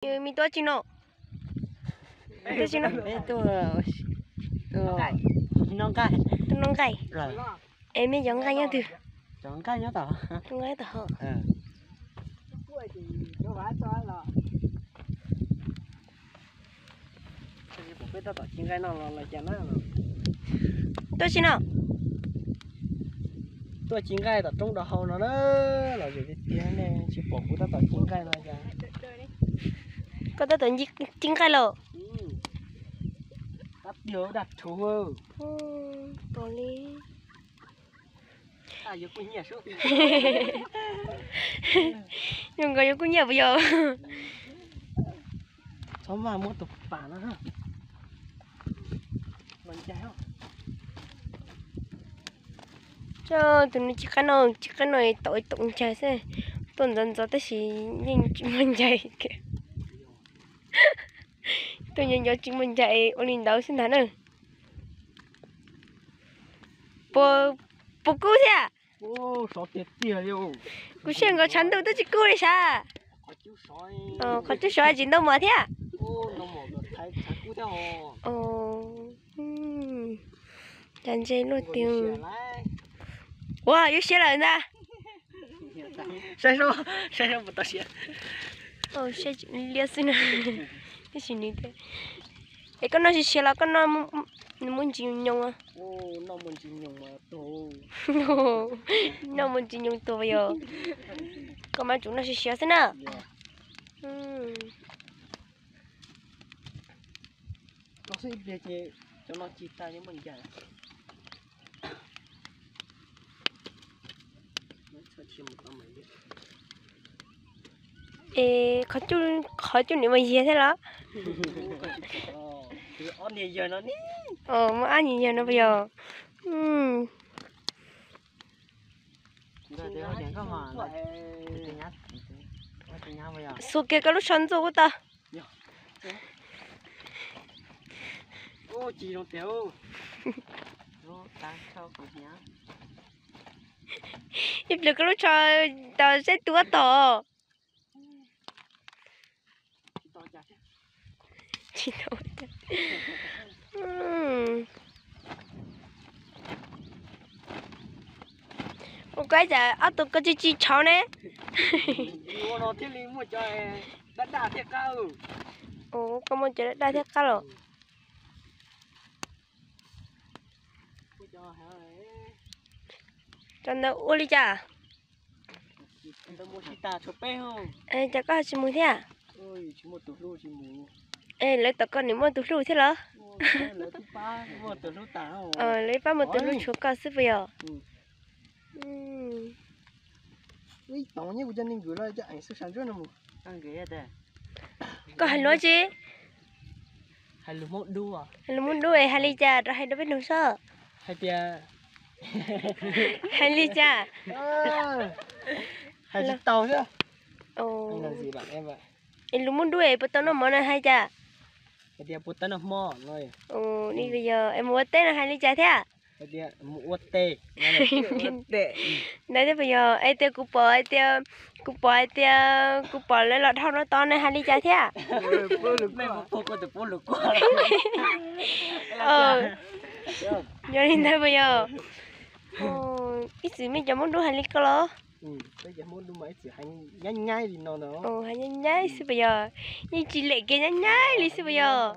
Me tuaj tsi no? Tuaj tsi no? Peb tuaj, tuaj noj nqaij. Tuaj noj nqaij. Es mej cov nqaij nyob twg? Cov nqaij nyob tom, nqaij tom hauv. Tuaj tsi no? Tuaj ci nqaij tom roob rau hauv no na, los yog tiag tiag ne tsis pom kuv tab tom ci nqaij no cas. Koj tab tom ci nqaij los? Tab tiag daj rhuv. Pom li. Yog nkaus yuav kuj nyiaj puas yog? Txhob maj muab tus pam no. Coj tus nws ci qab no, ci qab no tau ib toom ncaig xwb, tuaj ntxov ntxov tab sis yeej tsis muaj ncaig. Tuaj nco nco tsis muaj ncaig ua li ntawd xwb ntag na. Puas, puas kub thiab? Kuv saib nkaus tshav ntuj twb tsis kub li sav. Qhov cub sov tsis ntau mos thiab. Cas ntse luaj tiag. Ua yuav siav lawm ntag. Saib, saib puas tau siav. Saib liab xwb na. Tab sis nws tias, es koj noj siav siav los koj noj muaj ntsis nyoos? Noj muaj ntsis nyoos tuag yog? Koj mas tsum noj siav siav xwb na. Es qhov cub nws mas yiag thiab los? Muaj ab nyiag yawg no puas yog? Xuas kiag koj lub tsho ntxuaj kuj tau. Ib pliag koj lub tsho tau seb tuaj tod. Ua koj cas ob tug koj tsis tsis tshauv ne? Koj muaj cov daj daj thiab qab los? Cov ntawd ua li cas? Cas koj tsis mus thiab? Es lawv tom koj nws muaj tus hlub thiab los? Lawv pab muaj tus hlub tshuav koj xwb puas yog? Koj hais lus tsi? Hais lus Hmoob Dub es hais li cas rau hais rau peb mloog sob. Hais li cas? Es lus Hmoob Dub es puas tau noj mov no hais cas? Li puas yog es mus ua teb no hais li cas thiab? Ntawd thiab puas yog? Es tias kuv pom hais tias, kuv pom hais tias kuv pom lawv los dhau no tod no hais li cas thiab? Yog li ntawd puas yog? Ib txwm mej cov Hmoob Dub hais li koj los? Hais nyab nyab xwb puas yog? Yeej tsis lem kiag nyab nyab li xwb puas yog?